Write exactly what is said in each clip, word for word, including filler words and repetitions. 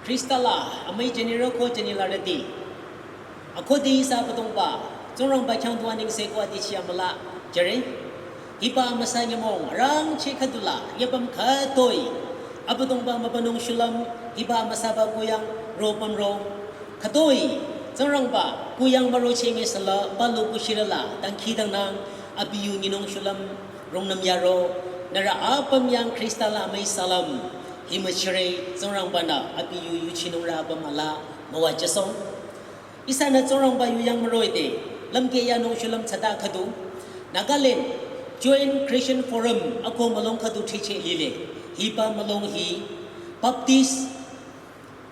Khrista la amüi jünirü ko jünilarüti, akhode ihsa Abüdongba Tsingrangba khyang du anengse ko adichi amüla jüre. Hiba amüsa nyümong arangcheh khüdula nyüpüm khütoi Abüdongba mübünung shulüm, hiba amüsaba kuyang ro pümro khütoi Tsingrangba kuyang müro chenge süla palu kushirüla dangkhidangnang abi yu nyinung shulüm rungnüm yaro. Nührü apüm yang Khrista la amüi salam. Hi müchire, Tsingrangba-nü abi yu yuchinungrü apüm ala müwajüsohng. Ihsanü Tsingrangba yu yang müroh-i de lümkeh yanung shulüm thsata khüdu Nagaland Joint Christian Forum ako mülung khüdu thricheh lile. Hiba mülung hi Baptist,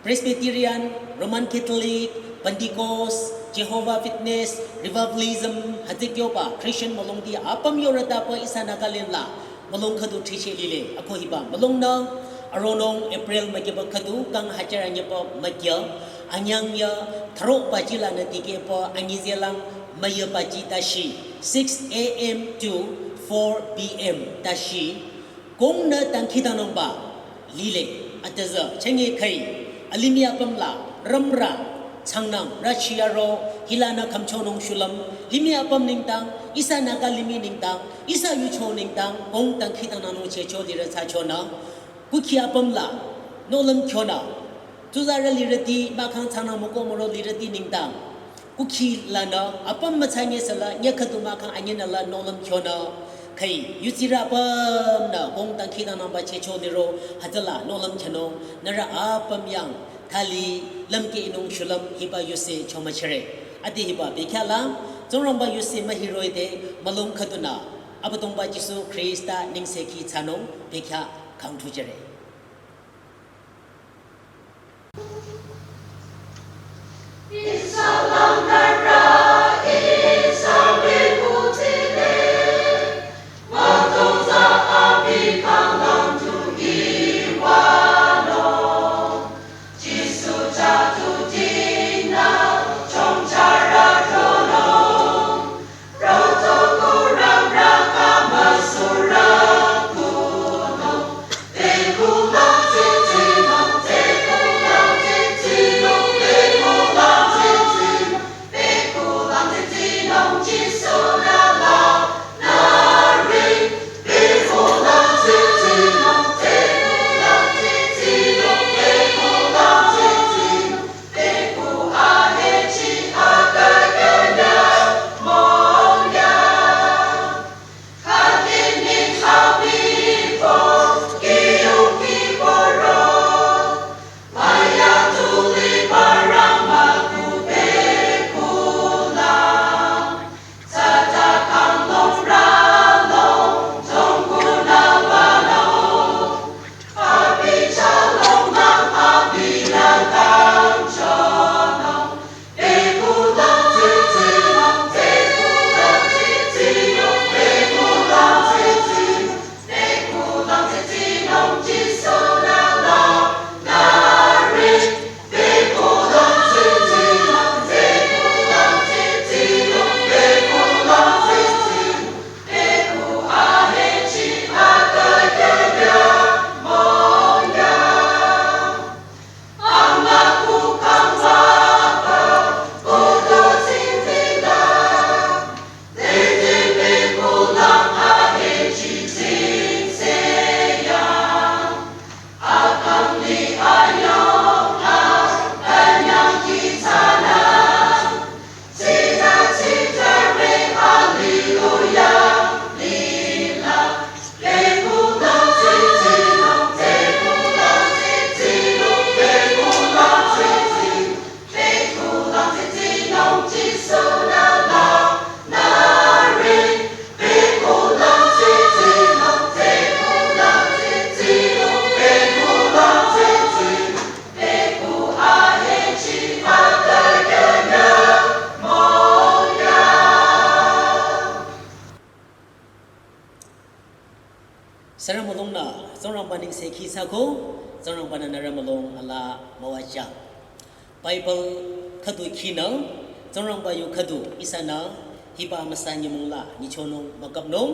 Presbyterian, Roman Catholic, Pentecost, Jehovah Witness, Revivalism, hütsü kyoba Christian mülungti apüm yorütaba ihsa Nagaland la mülung khüdu thricheh lile. Ako hiba mülungnü aronung April mükyüba khüdu kang hajar anyüba mükyü, anyang ya thüro baji lanü dikehba anyi zehlang müyü baji tashi, six a.m. to four p.m. tashi, kongnü dangkhidangnangba lile. Atüzü chenge khüi alimih apüm la rümrü changnang rüchi yaro, hilanü khümchonung shulüm, limih apüm nengdang, ihsa Naga limih nengdang, ihsa yucho nengdang kong dangkhidangnangnung chehcho lirü thsachonü, kukhi apüm la nohlüm khyonü, tsuzarü lirüti mahkhang changnang müko müro lirüti nengdang kukhi lanü apüm müthsanye süla nyüh khüdu mahkhang anyinü la nohlüm khyonü, khüi yudsirü apümnü kong dangkhidangnangba chehcho liro hütsüla nohlüm khyonung. Nührü apüm yang thali lümkehnung shulüm hiba yuse chomüchire. Ade hiba bekhyah la Tsingrangba yuse mühiroh-i de mülung khüdunü Abüdongba Jisu Khrista nengsekhi thsanung bekhyah kangthu jüre. Sürü mülungnü Tsingrangba nengsekhi thsako, Tsingrangba-nü nührü mülung ala müwajüng. Bible khüdu khinü, Tsingrangba yu khüdu ihsanü hiba amüsa nyümong la nyichonung mükapnung.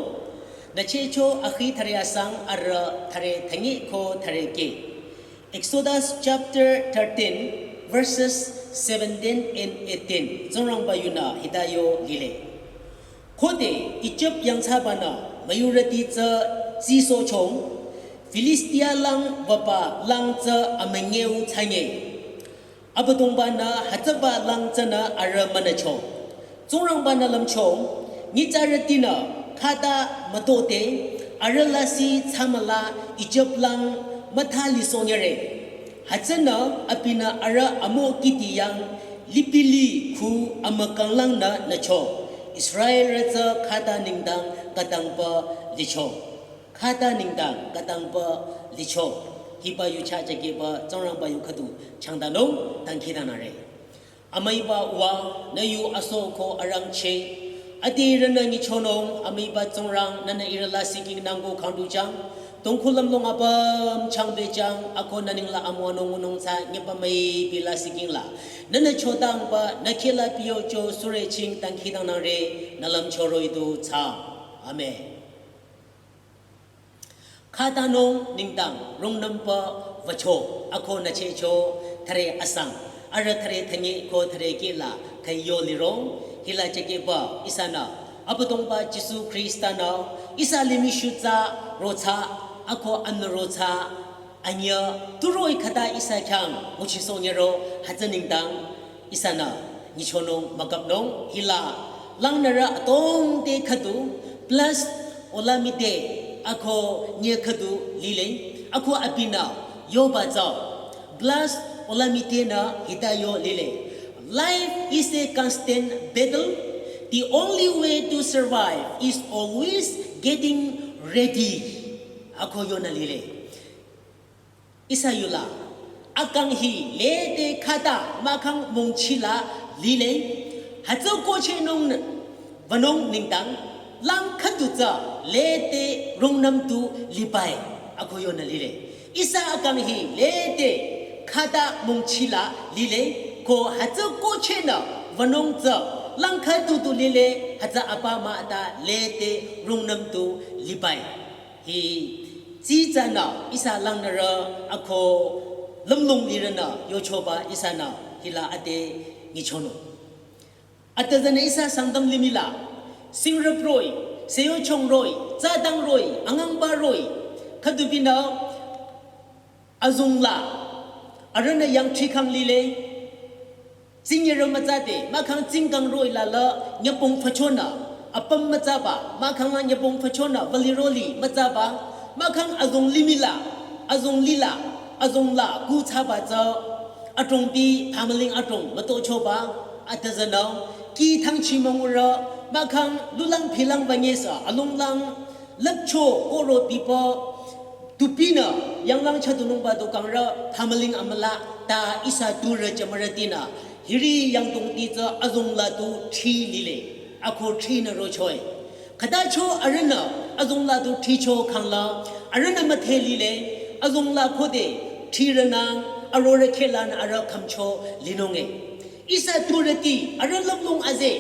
Nüchehcho akhi thüre asang arüh thüre thüngi ko thüre keh. Exodus chapter thirteen, verses seventeen and eighteen. Tsingrangba yunü hita yo lile. Khode Ijip yangthsabanü müyurüti tsü tsisohcho, Filistia lang wüba lang tsü amünyeu thsanye. Abüdongbanü hütsüba lang tsünü arüh münücho. Tsingrangbanü lümcho, nyitsarütinü khata mütote, arüh lasih thsamüla Ijip lang mütha lisohnyere. Hütsünü abinü arüh amokiti yang lipili khu amükanglangnü nücho. Israelrü tsü khata nengdang khütangpü licho. Khata nengdang khütangpü licho. Hiba yucha jakeba Tsingrangba yu khüdu changdanung dangkhidangnangre. Amüiba Uwa, nü yu aso ko arangcheh. Adirünü nyichonung, amüiba Tsingrang, nünü ihrü lasih king nangko khangdujang. Tongkhu lümlong apüm changbejang, ako nü nengla amüwanung ngunung tsü nyipamüi bi lasih king la. Nünü chodangba, nü khehla piyocho sürü ching dangkhidangnangre, nü lümcho roh-i du thsa. Amen. Khatanung nengdang rungnümpü wücho, ako nüchehcho thüre asang, arüh thüre thüngi ko thüre kihla khüi yo lirong, hila jakeba ihsanü, Abüdongba Jisu Khrista-nü, ihsa limih shutsa rothsa, ako anü rothsa, anyüh, turoh-i khata ihsa khyang nguchisohnyero, hütsü nengdang, ihsanü nyichonung mükapnung hila langnürü adrong te khüdu plus olamide ako nye khüdu lile ako abinü yoba tsü plus olamide nü hita yo lile. Life is a constant battle. The only way to survive is always getting ready. Ako yonü lile. Ihsa yula, akang hi lede khata mahkhang mongchila lile, hütsü kohchehnung nü, wünung nengdang, lang khüdu tsü lede rungnüm du libai, ako yonü lile. Ihsa akang hi lede khata mongchila lile, ko hütsü kohchehnü, wünung tsü, lang khüdu du lile, hütsü apa mah ta lede rungnüm du libai. Hi, tsitsanü ihsa langnürü ako lümlong lirünü yochoba ihsanü hila ade nyichonung. Atüzanü ihsa Sangtam limihla, singrüp roh-i, seyochong roh-i, tsadang roh-i, angangba roh-i, khüdubinü azongla, arühnü yangthri khang lile, tsingyerü mütsade, mahkhang tsingkang roh-i la la, nyübong füchonü, apüm mütsaba, mahkhang la nyübong füchonü, vali roli mütsaba, mahkhang azong limihla, azong lila, azongla, kuthsaba tsü, adrongbi, phamüling adrong, mütochoba, atüzanü, kih thangchi müngurü, mahkhang lulang philang banyesa, alonglang, lüpcho, koro bipa, tupinü, yanglang chadunungba du kangrü, phamüling amüla, ta ihsa turü jümürütinü, hiri yangdongti tsü azongla du thri lile, ako thrinü rochoe. Khütacho arühnü, azongla du thricho khangla, arühnü müdhe lile, azongla khode, thrirünang, arorüh khehlanü arüh khümcho linunge. Ihsa turüti, arüh lümlong aze,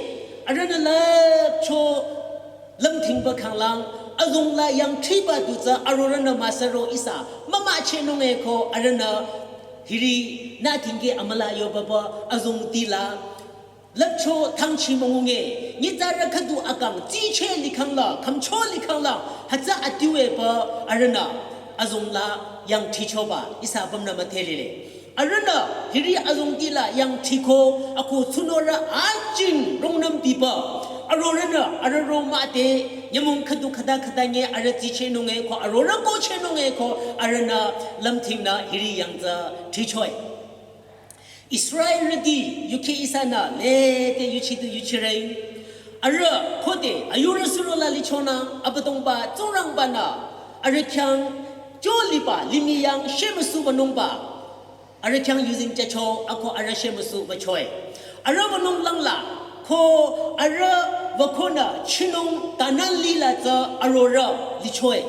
arühnü lüpcho lümthingba khanglang, azongla yangthriba du tsü arorühnü müsüro ihsa, mümüchehnunge ko arühnü hiri nü thingke amüla yobaba azongtila, lüpcho thangchi müngunge, nyitsarü khüdu akang, tsicheh likhangla, khümcho likhangla, hütsü adiuepü arühnü, azongla yangthrichoba, ihsa apümnü müdhe lile. Arühnü, hiri azongtila yangthriko, ako tsunorü ajing rungnüm biba. Arorühnü, arüh ro müde, nyümong khüdu khüta khüta nye arüh tsichehnunge ko, arorüh kohchehnunge ko, arühnü lümthingnü hiri yangtsü thrichoe. Israelrüti, yuke ihsanü, lede yuchidu yuchire. Arüh, khode, ayurü surola lichonü, Abüdongba, Tsingrangbanü, arüh khyang, jo liba, limih yang, shemüsu wünungba. Arüh khyang yuzeng jücho, ako arüh shemüsu wüchoe. Arüh wünung langla, ko arüh wükonü chinung Kanan lila tsü arorüh lichoe.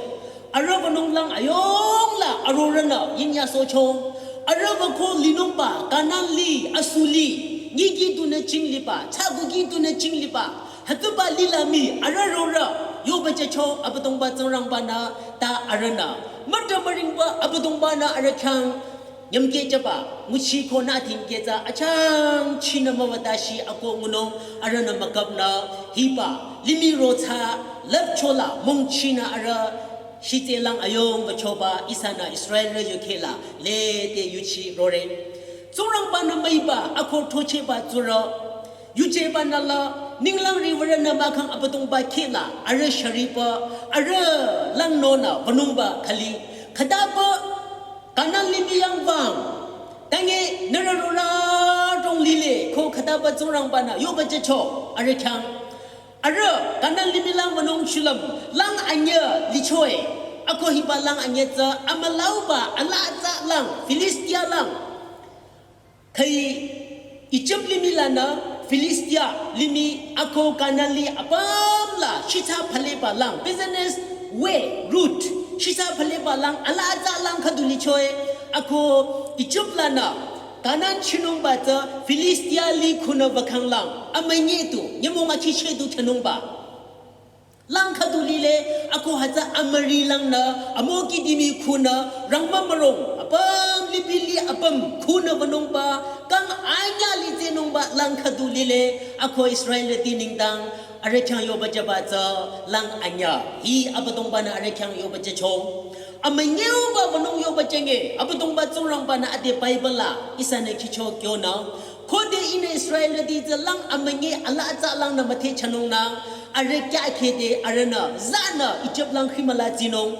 Arüh wünung lang ayongla arorühnü yingyasohcho. Arüh wüko linungba Kanan li, asu li, nyiki dunü chingliba, chakuki dunü chingliba. Hütsüba lila mii arüh rorüh, yoba jücho Abüdongba Tsingrangbanü ta arühnü. Mütümüringba Abüdongbanü arüh khyang nyümkehjüba, nguchi ko nü thingkeh tsü achangchinü müwatashi ako ngunung arühnü müküpnü hiba, limih rothsa, lüpchola, mungchinü arüh, shitselang ayong wüchoba, ihsanü Israelrü yukheh la, lede yuchi rore. Tsingrangba-nü müiba, ako throchehba tsurü, yujeba nü la, ninglang riwürünü mahkhang Abüdongba kheh la, arüh sharipa, arüh langnonü, wünungba khali, khütaba, Kanan limih yang wüng, tange nührü rorüh dong lile, ko khütaba Tsingrangba-nü, yoba jücho, arüh khyang. Arüh, Kanan limih lang wünung shulüm, lang anyüh lichoe, ako hiba lang anyüh tsü, amülauba, alaa tsü lang, Filistia lang. Khai Ijip limih lanü Filistia limih ako Kanan li apüm la shitsa phaleba lang, business way route, shitsa phaleba lang, alaa tsü lang khüdu lichoe, ako Ijip lanü Kanan chinungba tsü Filistia li khunü wükhang lang, amünyi du, nyümong achicheh du khenungba. Lang khüdu lile, ako hütsü amüri langnü, amokidimi khunü, rangmümürong, apüm lipili apüm khunü wünungba, kang anyüh li tsehnungba lang khüdu lile, ako Israelrüti nengdang, arüh khyang yoba jüba tsü, lang anyüh, hi Abüdongba-nü arüh khyang yoba jücho. Amünyeuba wünung yoba jünge, Abüdongba Tsingrangba-nü ade Bible la, ihsanü khicho kyonü, khode ihnü Israelrüti tsü lang amünyi alaa tsü langnü müthehchonungnang, arüh kyakhede arühnü, zanü Ijip lang khimüla tsinung.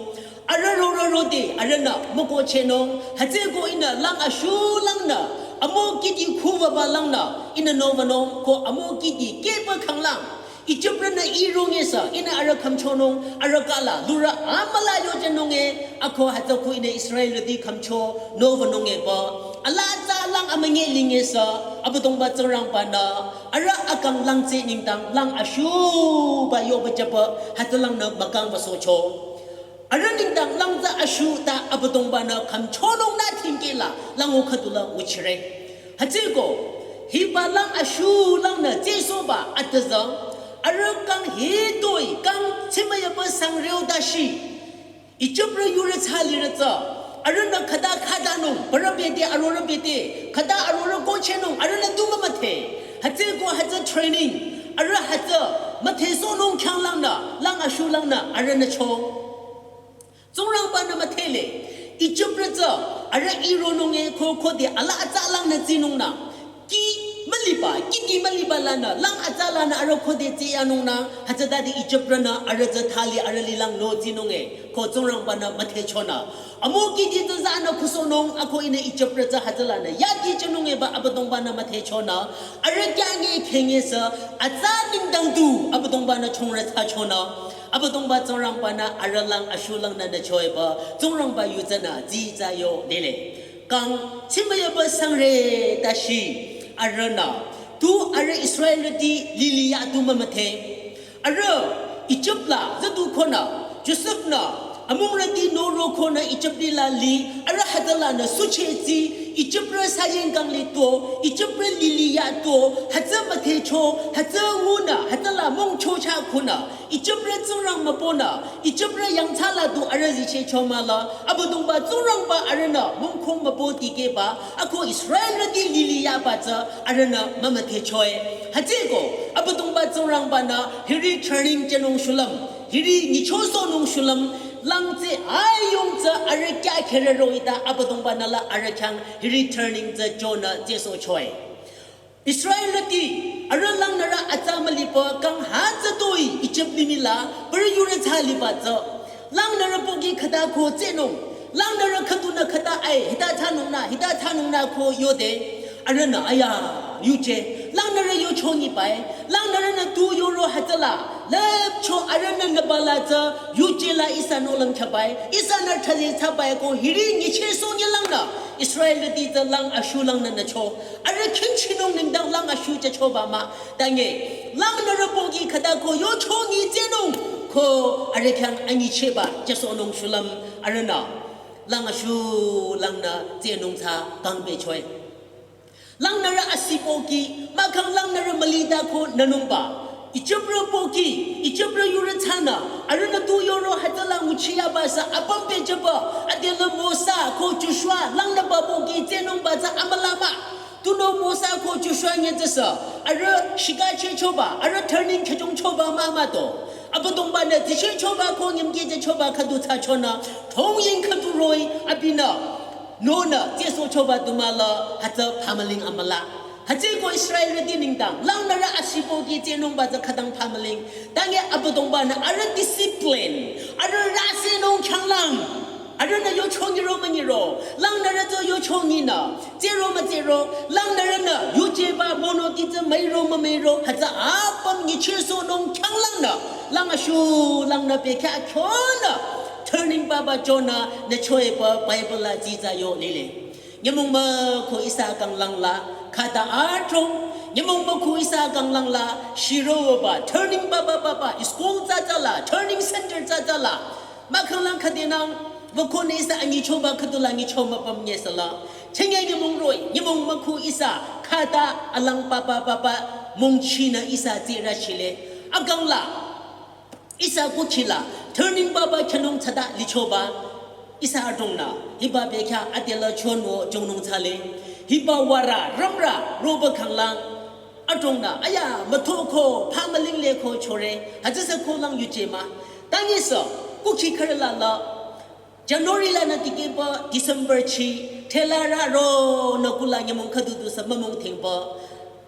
Arüh rorüh rode arühnü mükohchehnung, hütsüeko ihnü lang ashu langnü, amokidi khuwüba langnü, ihnü nowünung, ko amokidi kehba khanglang. Ijiprünü irong-e sü, ihnü arüh khümchonung, arüh kala, lurü amüla yojünung-e, ako hütsüko ihnü Israelrüti khümcho, nowünung-e pü. Alaa tsü lang amünyi linge sü, Abüdongba Tsingrangba-nü, arüh akang lang tsü nengdang lang ashuba yoba jüba, hütsülangnü mükang wüsohcho. Arüh nengdang lang tsü ashu ta Abüdongba-nü khümchonung nü thingkeh la, lang o khüdu la nguchire. Hütsüeko, hiba lang ashu langnü tsehsohba atüzü, arüh kang hitoi, kang tsimüyaba sangreo dashi. Ijiprü yurü thsalirü tsü, arühnü khüta khatanung, parü bete, arorüh bete, khüta arorüh kohchehnung, arühnü tu mümüdhe. Hütsüeko hütsü training, arüh hütsü, müdhesohnung khyanglangnü, lang ashu langnü, arühnü cho. Tsingrangba-nü müdhele, Ijiprü tsü, arüh ironung-e ko khode alaa tsü langnü tsinungnü. Kih müliba, kihdi müliba lanü, lang atsa lanü arüh khode tsiyanungnü, hütsütade Ijiprünü arüh tsü thali arüh lilang lo tsinung-e, ko Tsingrangba-nü müdhechonü. Amokidi tsü zanü khusohnung, ako ihnü Ijiprü tsü hütsülanü, yadi chinung-e pü Abüdongba-nü müdhechonü, arüh kyange khenge sü, atsa nengdang du, Abüdongba-nü chongrü thsachonü. Abüdongba Tsingrangba-nü arüh lang ashu langnü nüchoe pü, Tsingrangba yu tsünü, tsi tsü yo lile. Kang, tsimüyaba sangre dashi, arühnü, tu arüh Israelrüti lili ya tu mümüdhe. Arüh, Ijip la, züdu konü, Josef-nü, amungrüti noro konü Ijip li la li, arüh hütsülanü sucheh tsi, Ijiprü saying kang li to, Ijiprü lili ya to, hütsü müdhecho, hütsü ngunü, hütsüla mongcho cha konü, Ijiprü tsingrang mübünü, Ijiprü yangthsala du arüh zichehcho mahla, Abüdongba Tsingrangba arühnü mongkhong mübü dikehba, ako Israelrüti lili yaba tsü arühnü mümüdhechoe. Hütsüeko, Abüdongba Tsingrangba-nü hiri training chinung shulüm, hiri nyichosohnung shulüm, lang tsü ayung tsü arüh kya kherero ita Abüdongba-nü la arüh khyang hiri training tsü chonü tsehsohchoe. Israelrüti, arüh langnürü atsa mülipü kang hütsütoi Ijip limih la, parü yurü thsaliba tsü. Langnürü pohki khüta ko tsehnung, langnürü khüdunü khüta ai, hita thsanungnü, hita thsanungnü ko yode. Arühnü aya, yuje, langnürü yochonyibai, langnürünü tu yoro hütsüla, lüpcho arühnü nübala tsü, yuje la ihsa nolang chabai, ihsanü thali chabai ko hiri nyichehsohnyü langnü, Israelrüti tsü lang ashu langnü nücho. Arüh khingchinung nengdang lang ashu jüchoba mah. Tange, langnürü pohki khüta ko yochonyi tsehnung. Ko arüh khyang anyichehba jüsohnung shulüm arühnü. Lang ashu langnü tsehnung tsü kangpehchoe. Langnürü asi pohki, mahkhang langnürü mülita ko nünungba. Ijiprü pohki, Ijiprü yurü thsanü, arühnü tu yoro hütsüla nguchiyaba sü apüm pehjüba, adela Mosa ko Joshua langnüba pohki tsehnungba tsü amüla mah. Tunüo Mosa ko Joshua nyitsü sü, arüh shikha chehchoba, arüh turning khechongchoba mah mah to. Abüdongba-nü dsichehchoba ko nyümkehjüchoba khüdu thsachonü, thongying khüdu roh-i abinü, nonü tsehsohchoba du mahla, hütsü phamüling amüla. Hütsüeko Israelrüti nengdang, langnürü asih pohki tsehnungba tsü khütang phamüling. Tange Abüdongba-nü arüh discipline, arüh rüsenung khyanglang. Arühnü yochong nyiro münyiro, langnürü tsü yochong nyinü, tsehro mütsehro, langnürünü yujeba monoti tsü müiro mümüiro, hütsü apüm nyichehsohnung khyanglangnü, lang ashuh, langnü bekhyah kyonü, turning papa chonü, nü choepü Bible la tsitsa yo lile. Nyümong mükhu ihsa kanglang la, khüta adrong, nyümong mükhu ihsa kanglang la, shiroba, turning papa papa, school tsatsa la, turning center tsatsa la, mahkhang lang khüdenang, wükonü ihsa anyichoba khüdula nyicho müpüm nyesüla. Chenge nyümong roh-i, nyümong mükhu ihsa, khüta alang papa papa, mongchinü ihsa tsirü chile. Akang la, ihsa kukhila, turning papa khyünung thsata lichoba, ihsa adrongnü, hiba bekhyah adela chonwo jongnung thsale, hiba wara, rümrü, roba khanglang, adrongnü, aya, müthoko, phamüling leko chore, hütsüsü kolang yuje mah. Tangi sü, kukhi khürü la la, January lanü dikehba December chi, thelarü ronü kula nyümong khüdu du sü mümong thingba.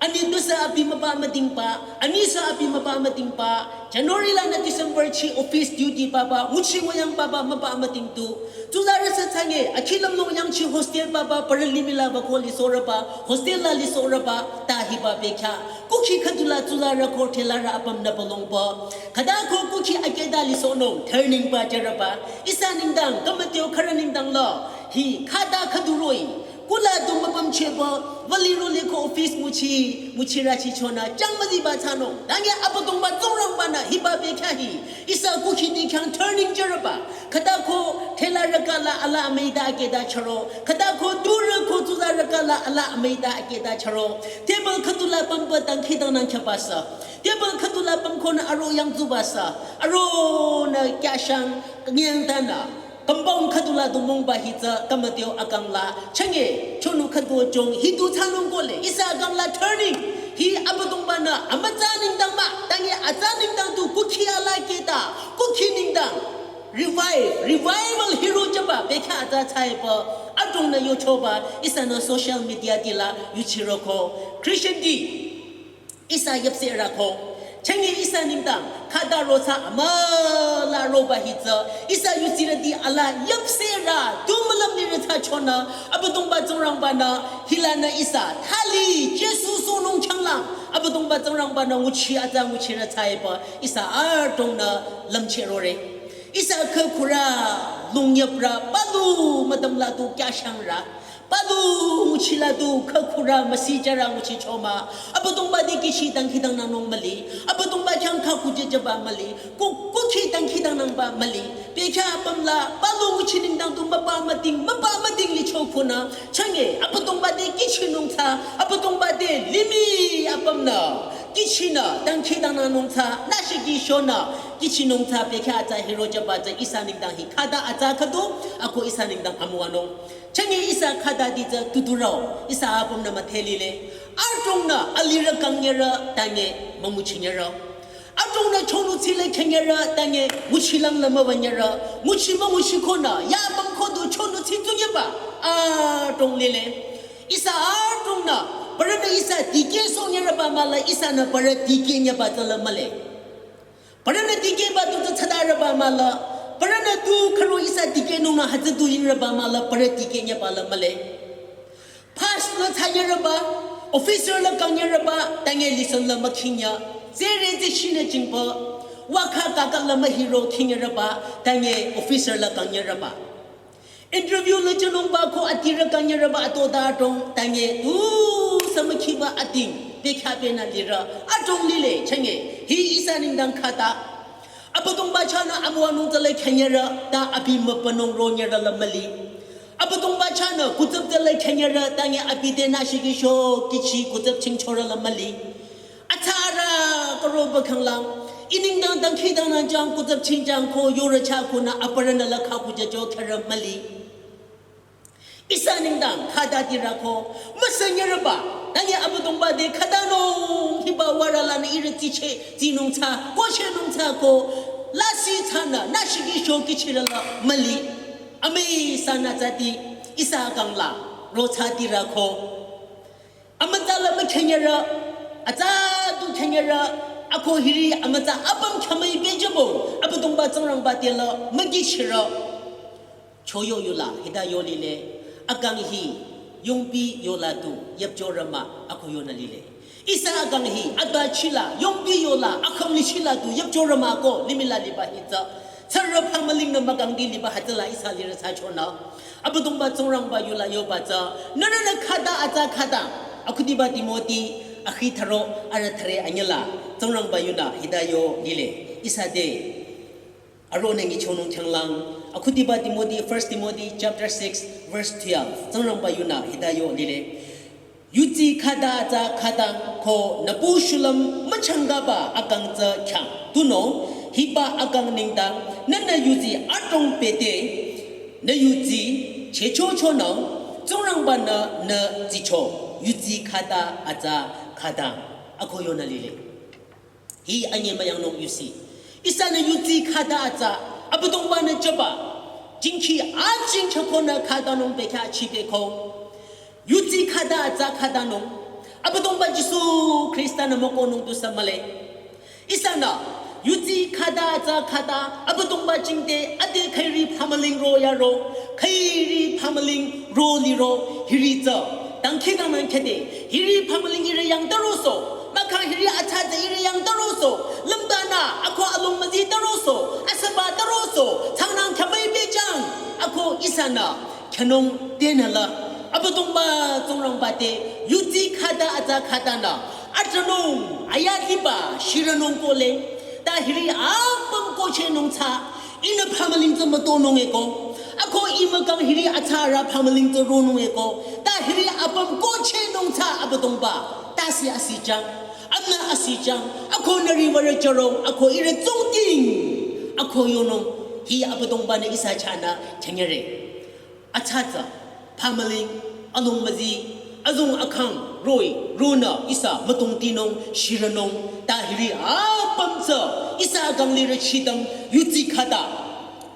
Ani du sü abi müba müdingba, ani sü abi müba müdingba. January lanü December chi office duty papa, nguchi wüyang papa müba müding du. Tsuzarü sü thsange, akhi lümlong yangchi hostel papa, parü limih la wüko lisohrüba, hostel la lisohrüba, ta hiba bekhyah. Kukhi khüdula tsuzarü ko thelarü apümnü balongba. Khüta ko kukhi akeda lisohnung, turning papa jürüba. Ihsa nengdang, kümüteo khürü nengdang la, hi khüta khüdu roh-i. Kula du müpüm chehba, wüli role ko office nguchi, nguchi rüchi chonü, chang müziba thsanung. Tangi Abüdongba Tsingrangba-nü hiba bekhyah hi, ihsa kukhiti khyang turning jürüba. Khüta ko thelarü kala ala amüita akeda chüro. Khüta ko turü ko tsuzarü kala ala amüita akeda chüro. Table khüdula pümba dangkhidangnang khyaba sü. Table khüdula pümkonü aro yangtsuba sü. Aronü kyashang nyengtanü. Compound khüdula du mongba hi tsü kümüteo akang la. Chenge, chonu khüdu jong hi du thsanung kole. Ihsa akang la turning. Hi Abüdongba-nü amütsa nengdang mah. Tangi atsa nengdang du kukhi ala keta. Kukhi nengdang. Revive, revival hiro jüba, bekhyah atsa thsaiba, adrongnü yochoba, ihsanü social media tila yuchiroko. Christian ti, ihsa yüpsehrü ko. Chenge ihsa nengdang, khüta ro thsa amüla roba hi tsü, ihsa yusirüti ala yüpsehrü, tu mülüm nirü thsachonü, Abüdongba Tsingrangba-nü, hilanü ihsa, thali, Jisu sohnung khyanglang, Abüdongba Tsingrangba-nü nguchi atsa nguchirü thsaiba, ihsa adrongnü lümchehrore. Ihsa khükhurü lungyüprü palu müdüm la du kyashangrü. Palu nguchi la du khükhurü müsijürü nguchicho mah. Abüdongba te kihchi dangkhidangnangnung müli. Abüdongba khyang khakhu jejüba müli. Ku, kukhi dangkhidangnangba müli. Bekhyah apüm la palu nguchi nengdang du müpa müding, müpa müding licho khunü. Chenge, Abüdongba te kihchinung thsa, Abüdongba te limih apümnü. Kihchinü, dangkhidangnangnung thsa, nüshiki shonü, kihchinung thsa bekhyah atsa hiro jüba tsü ihsa nengdang hi khüta atsa khüdu, ako ihsa nengdang amüwanung. Chenge ihsa khütati tsü tuturü, ihsa apümnü müdhelile. Adrongnü alirü kangnyürü, tange münguchinyürü. Adrongnü chonu tsile khenyürü, tange nguchilang la müwünyürü. Nguchi münguchi konü, ya apüm khüdu chonu tsi tunyüba, adrong lile. Ihsa adrongnü, parünü ihsa dikehsohnyürüba mahla, ihsanü parü dikehnyüba tsüla mühle. Parünü dikehba du tsü thsadarüba mahla, parünü du khüro ihsa dikehnungnü hütsü du yingrüba mahla, parü dikehnyüba la mühle. Pass la thsanyürüba, officer la kangnyürüba, tange lisan la mükhinyü. Tsere tsü shinü jingba, wakha kaka la mühiro khinyürüba, tange officer la kangnyürüba. Interview la jünungba ko adirü kangnyürüba atoda adrong, tange tu sümükhiba ading, bekhyah benü lirü, adrong lile, chenge, hi ihsa nengdang khüta. Abüdongba chahnü amüwanung tsüla khenyürü, ta abi müpanung ronyürü la müli. Abüdongba chahnü kutsüp tsüla khenyürü, tange abi te nüshiki sho, kihchi kutsüp chingchorü la müli. Atsarü, roba khanglang, inengdang dangkhidangnang jang, kuzap chingjang ko, yore cha ko nü, aparünü la kha kuja jo khara mali. Ihsa nengdang, khata tira ko, müsanyaraba, nangya Abüdongba te khatanung, hiba wara lanü ire tiche, tinung cha, ko chenung cha ko, lasih chanü, nü shiki shoki chirala, mali. Amüi sanü tsati, ihsa kangla, ro cha tira ko. Amütsa la mükhenyara, atsa tu khenyara, ako hiri amütsa apüm khamai bejabo, Abüdongba Tsingrangba tela, mügi chira. Choyo yola, hita yo lile, akang hi, yongpi yola tu, yep jorama, ako yonü lile. Ihsa akang hi, ata chila, yongpi yola, akang ni chila tu, yep jorama ako, limih la liba hita. Tsara phamaling nü makang di liba hütsüla ihsa lire sa chonü. Abüdongba Tsingrangba yola yoba tsü, nührünü khata atsa khata, akhudiba Timothy, akhi tharo, ara thare anyala, Tsingrangba yunü, hita yo lile, ihsa te. Aro nü ngi chonung changlang, akhudiba Timothy, First Timothy chapter six, verse twelve, Tsingrangba yunü, hita yo lile. Yudsi khata atsa khatang ko nüpu shulüm müchangkaba akang tsü khyang. Tunüo, hiba akang nengdang, nühnü yudsi adrong pete, nü yudsi checho chonang, Tsingrangba nü nü tsicho, yudsi khata atsa khatang. Ako yonü lile. Hi anye müyangnung yusi. Ihsanü yudsi khata atsa, Abüdongba nü chaba. Jingkhi ajing chakonü khatanung bekha chibeko. Yudsi khata atsa khatanung. Abüdongba Jisu Khrista nü mükonung tu sa male. Ihsanü, yudsi khata atsa khata, Abüdongba jingte, ade khairi phamaling ro yaro, khairi phamaling ro liro, hiri tsü. Dangkhidangnang khede, hiri phamaling ire yang taroso, maka hiri atsa tsü ire yang taroso, lümdanü, ako along müzi taroso, asaba taroso, changnang khamai bejang, ako ihsanü, khanung tenala, Abüdongba Tsingrangba te, yudsi khata atsa khatanü, atranung, ayatiba, shiranung kole, ta hiri apüm kochehnung tsü, ihnü phamaling tsü mütonung eko. Ako ih mükang hiri atsara phamaling tsü ronung eko. Ta hiri apüm kochehnung tsü Abüdongba. Tasi asijang. Amna asijang. Ako nüri wara jarong. Ako ire tsungting. Ako yonung. Hi Abüdongba nü ihsa chahnü chanyare. Atsa tsü, phamaling, along müzi, azong akang, roi, ronü, ihsa, mütongtinung, shiranung, ta hiri, apüm tsü, ihsa akang lire chidang, yudsi khata,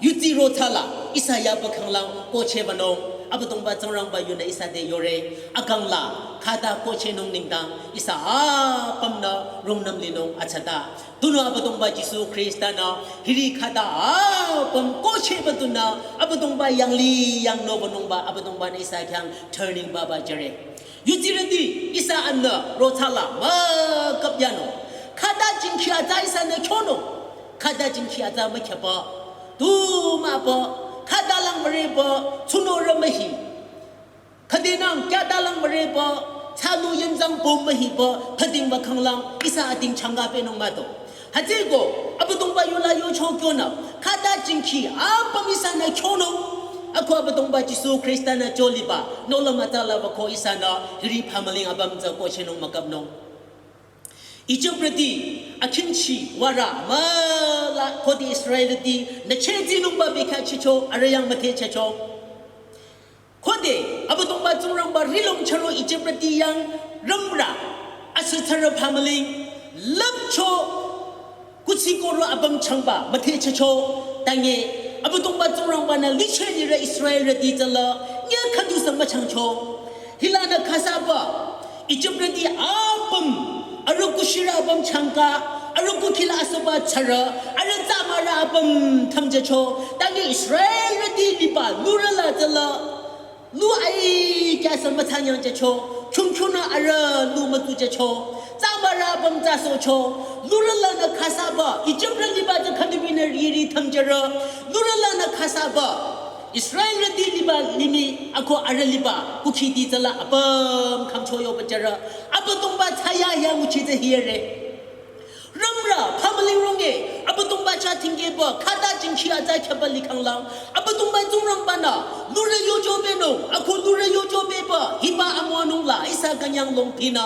yudsi ro tsala, ihsa yaba khanglang, kochehbanung, Abüdongba Tsingrangba yunü ihsa te yore, akang la, khata kochehnung nengdang, ihsa apümnü, rungnüm linung, atsata, Tunüo Abüdongba Jisu Khrista nü hiri khata apüm kochehba tunü Abüdongba yangli yangnoba nungba Abüdongba nü ihsa khyang turning baba jüre. Yudsirüti ihsa anü rotsala mükap yanung. Khata jingkhi atsa ihsanü kyonung. Khata jingkhi atsa mükhyapa. Tu mapa. Khata lang müreba. Tsunü rü mühi. Khüdenang kyatalang müreba, tsanu yenzang pom mühiba, phadingba khanglang, ihsa ating changa penung mato. Hütsüko, Abüdongba yola yocho kyonü, khata jingkhi, apüm ihsanü kyonung. Ako Abüdongba Jisu Khrista nü joliba, nola matala bako ihsanü, hiri phamaling apüm tsü kochehnung mükapnung. Ijiprüti, akhingchi, wara, müla, khode Israelrüti, nü chehzinungba bekha chicho, arüh yang müthehchehcho. Khode, Abüdongba Tsingrangba rilong charo Ijiprüti yang rümrü, asütsarü phamaling, lüpcho, kuthsi koro apüm changba, müthehchehcho, tange, Abüdongba Tsingrangba nü licheh lirü Israelrüti tsüla, nya khüdu sa müchangcho. Hilanü khasaba, Ijiprüti apüm, arüh kushirü apüm changka, arüh kukhila asüba tsarü, arüh tsamarü apüm thamjehcho, tange Israelrüti liba, lurüla tsüla, lu ai kya sa mütsanyangjehcho, chungchunü arüh lu mütujehcho, tsamarü apüm tsasohcho, lurülanü khasaba, Ijiprü liba tsü khüdubinü riri thamjehre, lurülanü khasaba, Israelrüti liba limih ako arüh liba kukhiti tsüla apüm khümcho yoba jüre. Abüdongba thsayahiya nguchi tsü hire. Rümrü, phamaling runge, Abüdongba chah tingkeba, khata jingkhi atsa khyaba likhanglang, Abüdongba Tsingrangbanü, lurü yojo benung, ako lurü yojo beba, hiba amüwanungla, ihsa künyang longpinü,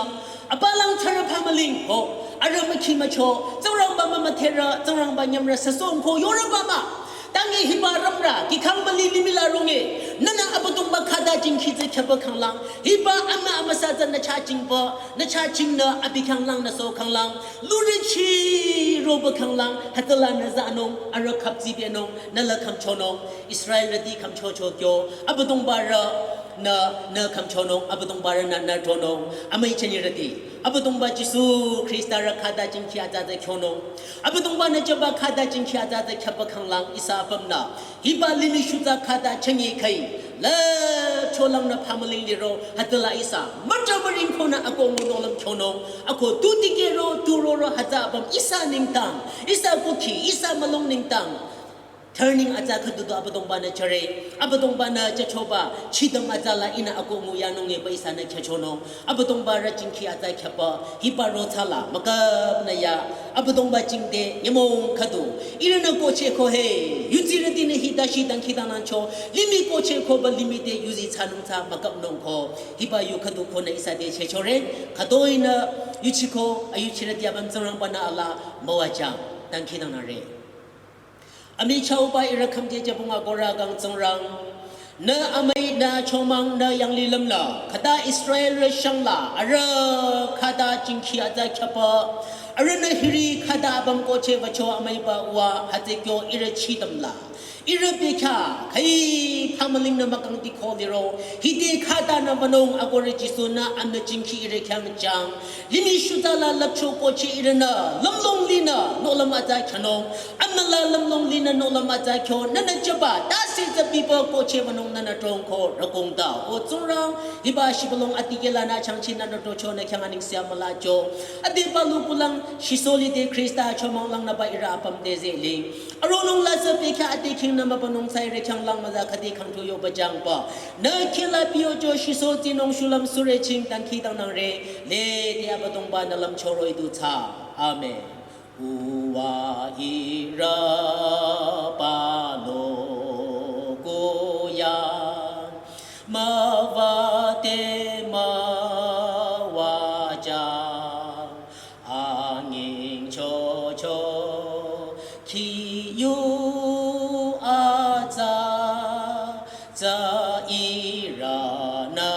apalang tsarü phamaling, ho, Arüh mükhi mücho, Tsingrangba mümüdherü, Tsingrangba nyümrü süsongko yorüba mah. Tangi hiba rümrü, kihkhang müli limih la runge, nünü Abüdongba khüta jingkhi tsü khyaba khanglang, hiba amü amüsa tsü nü chah jingba, nü chah jingnü abi khanglang nü so khanglang, lurüchi roba khanglang, hütsüla nü zanung, arüh khapzibenung, nü la khümchonung, Israelrüti khümchocho kyo, Abüdongbarü, nü, nü khümchonung, Abüdongbarü nü, nü tronung, amüi chünirüti. Abüdongba Jisu Khrista rü khüta jingkhi atsa tsü khyonung. Abüdongba nü jüba khüta jingkhi atsa tsü khyaba khanglang ihsa apümnü. Hiba limih shutsa khüta chünye khai. Lüpcholang nü phamüling liro hütsüla ihsa. Müta müring konü ako ngunolüm khyonung. Ako tu tikehro, tu roro hütsü apüm ihsa nengdang. Ihsa kukhi, ihsa mülung nengdang. Turning atsa khüdu du Abüdongba nü chore, Abüdongba nü chüchoba, chidam atsa la ihnü ako nguyanung eba ihsanü khyüchonung, Abüdongbarü jingkhi atsa khyaba, hiba ro tsüla, müküp nü ya, Abüdongba jingte, nyümong khüdu, ihrünü kohcheh ko he, yudsirütinü hita shi dangkhidangnangcho, limih kohcheh koba limih te yuzi thsanung tsü müküpnung ko, hiba yu khüdu konü ihsa te chehchore, khütoinü, yuchiko, ayuchirüti apüm Tsingrangba nü ala, müwajang, dangkhidangnangre. Amichahba ihrü khümje jübung akohrü kang Tsingrang. Nü amüi nü achomang nü yanglilüm la. Khüta Israelrü shang la. Arüh khüta jingkhi atsa khyaba. Arühnü hiri khüta apüm kohcheh wücho amüiba uwa hütsü kyo ihrü chidam la. Ihrü bekhyah khai phamüling nü mükang dikho liro. Hite khüta nü wünung akohrü Jisu nü amünü jingkhi ihrü khyang jang. Limih shutsa la lüpcho kohcheh ihrünü, lümlong linü, nohlüm atsa khyanung. Amüla lümlong linü nohlüm atsa khyo, nünü jüba, tase tsü biba kohcheh wünung nünü tronko, rükong ta. O Tsingrang, hiba shibülung atikehlanü changchi nünü tocho nü khyang anengse amülacho. Ade palu kulang, shisoli te Khrista achomang lang nüba ihrü apüm te zeling. Aronung la sü bekhyah ade khingnü mübünung tsü ihrü khyang lang müza khüdi khangtu yoba jangba. Nü khila piyocho shiso tsinung shulüm sürü ching dangkhidangnangre, lede Abüdongba nü lümcho roh-i du tsü. Amen. Uwa ihrü palu kuya, müwate müwajang, anging chocho, khiyu atsa, tsü ihrünü